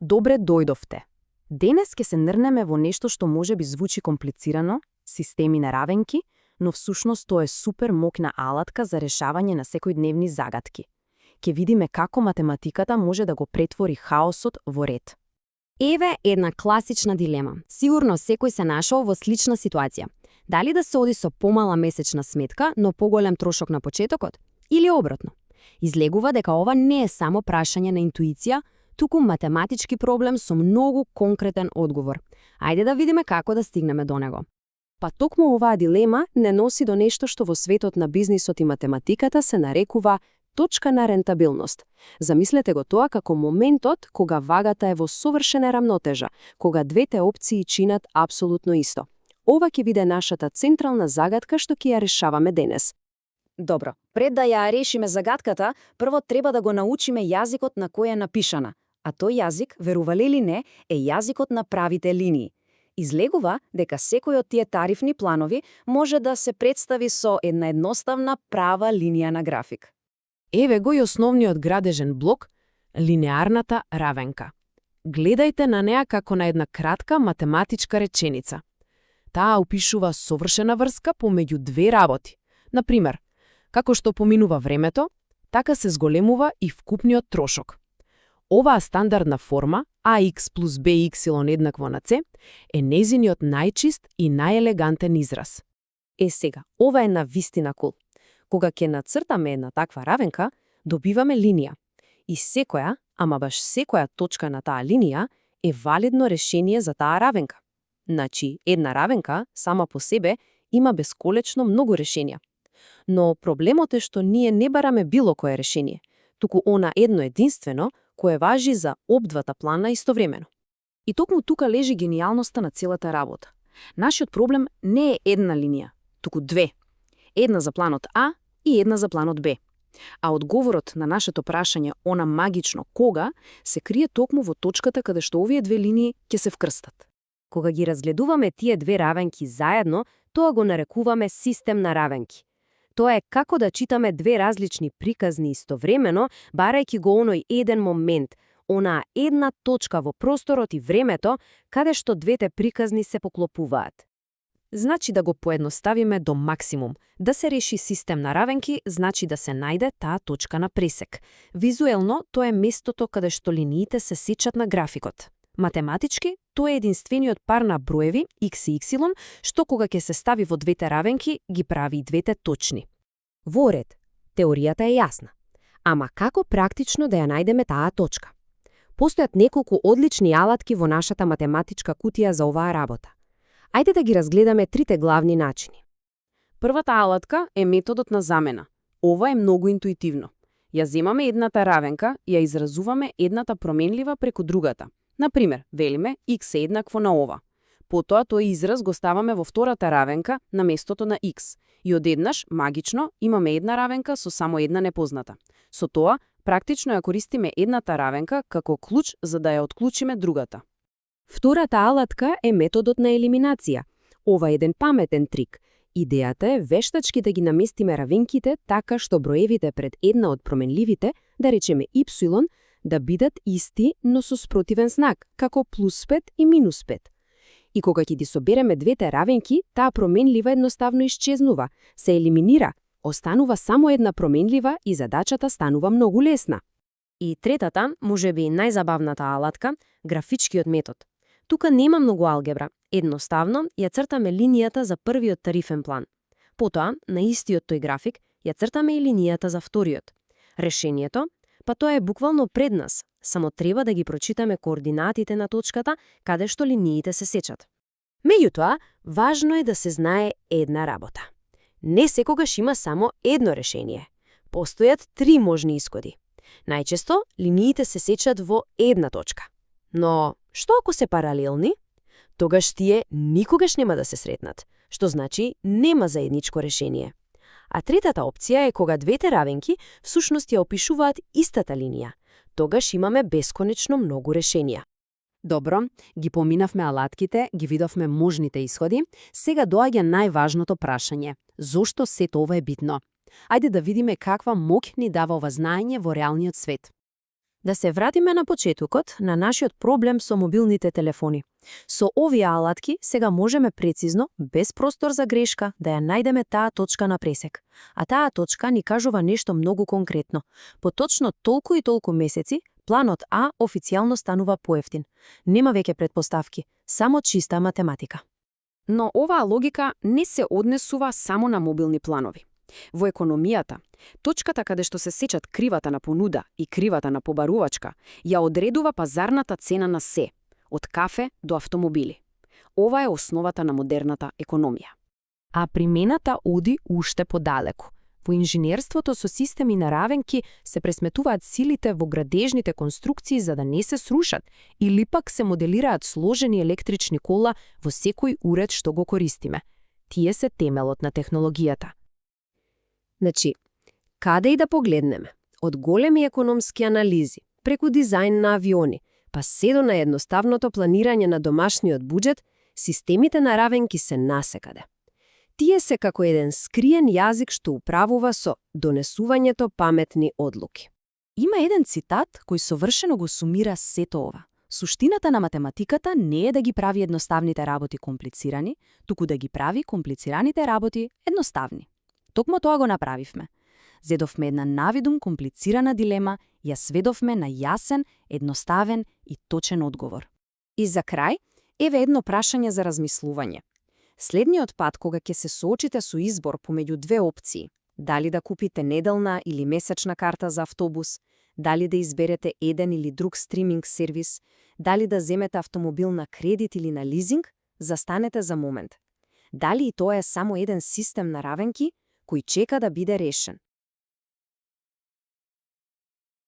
Добре дојдовте. Денес ќе се нрнеме во нешто што може би звучи комплицирано, системи на равенки, но всушност тоа е супер мокна алатка за решавање на секојдневни загадки. Ќе видиме како математиката може да го претвори хаосот во ред. Еве една класична дилема. Сигурно секој се нашол во слична ситуација. Дали да се оди со помала месечна сметка, но поголем трошок на почетокот? Или обратно? Излегува дека ова не е само прашање на интуиција, туку математички проблем со многу конкретен одговор. Ајде да видиме како да стигнеме до него. Па токму оваа дилема не носи до нешто што во светот на бизнисот и математиката се нарекува точка на рентабилност. Замислете го тоа како моментот кога вагата е во совршена рамнотежа, кога двете опции чинат апсолутно исто. Ова ќе биде нашата централна загадка што ќе ја решаваме денес. Добро, пред да ја решиме загадката, прво треба да го научиме јазикот на кој е напишана. А тој јазик, верувале или не, е јазикот на правите линии. Излегува дека секој од тие тарифни планови може да се представи со една едноставна права линија на график. Еве го и основниот градежен блок, линеарната равенка. Гледајте на неа како на една кратка математичка реченица. Таа опишува совршена врска помеѓу две работи. Например, како што поминува времето, така се зголемува и вкупниот трошок. Оваа стандардна форма, ax плюс by еднакво на c, е нејзиниот најчист и најелегантен израз. Сега, ова е навистина кул. Кога ќе нацртаме една таква равенка, добиваме линија. И секоја, ама баш секоја точка на таа линија е валидно решение за таа равенка. Значи, една равенка, сама по себе, има бесколечно многу решенија. Но проблемот е што ние не бараме било кое решение, туку она едно единствено, кое важи за обдвата плана истовремено. И токму тука лежи гениалноста на целата работа. Нашиот проблем не е една линија, туку две. Една за планот А и една за планот Б. А одговорот на нашето прашање, она магично кога, се крие токму во точката каде што овие две линии ќе се вкрстат. Кога ги разгледуваме тие две равенки заедно, тоа го нарекуваме систем на равенки. Тоа е како да читаме две различни приказни истовремено, барајќи го оној еден момент, онаа една точка во просторот и времето, каде што двете приказни се поклопуваат. Значи да го поедноставиме до максимум. Да се реши систем на равенки, значи да се најде таа точка на пресек. Визуелно, тоа е местото каде што линиите се сечат на графикот. Математички, тоа е единствениот пар на броеви x и y, што кога ќе се стави во двете равенки, ги прави и двете точни. Во ред, теоријата е јасна. Ама како практично да ја најдеме таа точка? Постојат неколку одлични алатки во нашата математичка кутија за оваа работа. Ајде да ги разгледаме трите главни начини. Првата алатка е методот на замена. Ова е многу интуитивно. Ја земаме едната равенка и ја изразуваме едната променлива преку другата. Например, велиме x е еднакво на ова. Потоа тој израз го ставаме во втората равенка на местото на x. И одеднаш, магично, имаме една равенка со само една непозната. Со тоа, практично ја користиме едната равенка како клуч за да ја отклучиме другата. Втората алатка е методот на елиминација. Ова е еден паметен трик. Идејата е вештачки да ги наместиме равенките така што броевите пред една од променливите, да речеме y, да бидат исти, но со спротивен знак, како плюс 5 и минус 5. И кога ќе ги собереме двете равенки, таа променлива едноставно исчезнува, се елиминира, останува само една променлива и задачата станува многу лесна. И третата, можеби и најзабавната алатка, графичкиот метод. Тука нема многу алгебра, едноставно ја цртаме линијата за првиот тарифен план. Потоа, на истиот тој график, ја цртаме и линијата за вториот. Решението, па тоа е буквално пред нас, само треба да ги прочитаме координатите на точката каде што линиите се сечат. Меѓутоа, важно е да се знае една работа. Не секогаш има само едно решение. Постојат три можни исходи. Најчесто, линиите се сечат во една точка. Но, што ако се паралелни? Тогаш тие никогаш нема да се сретнат, што значи нема заедничко решение. А третата опција е кога двете равенки всушност ја опишуваат истата линија. Тогаш имаме бесконечно многу решенија. Добро, ги поминавме алатките, ги видовме можните исходи, сега доаѓа најважното прашање. Зошто сето ова е битно? Ајде да видиме каква моќ ни дава ова знаење во реалниот свет. Да се вратиме на почетокот, на нашиот проблем со мобилните телефони. Со овие алатки сега можеме прецизно, без простор за грешка, да ја најдеме таа точка на пресек. А таа точка ни кажува нешто многу конкретно. По точно толку и толку месеци, планот А официјално станува поевтин. Нема веќе предпоставки, само чиста математика. Но оваа логика не се однесува само на мобилни планови. Во економијата, точката каде што се сечат кривата на понуда и кривата на побарувачка, ја одредува пазарната цена на се, од кафе до автомобили. Ова е основата на модерната економија. А примената оди уште подалеку. Во инженерството со системи на равенки се пресметуваат силите во градежните конструкции за да не се срушат, или пак се моделираат сложени електрични кола во секој уред што го користиме. Тие се темелот на технологијата. Значи, каде и да погледнеме, од големи економски анализи, преку дизајн на авиони, па се до наедноставното планирање на домашниот буџет, системите на равенки се насекаде. Тие се како еден скриен јазик што управува со донесувањето паметни одлуки. Има еден цитат кој совршено го сумира сето ова. Суштината на математиката не е да ги прави едноставните работи комплицирани, туку да ги прави комплицираните работи едноставни. Токму тоа го направивме. Зедовме една навидум комплицирана дилема, ја сведовме на јасен, едноставен и точен одговор. И за крај, еве едно прашање за размислување. Следниот пат кога ќе се соочите со избор помеѓу две опции, дали да купите неделна или месечна карта за автобус, дали да изберете еден или друг стриминг сервис, дали да земете автомобил на кредит или на лизинг, застанете за момент. Дали и тоа е само еден систем на равенки кој чека да биде решен?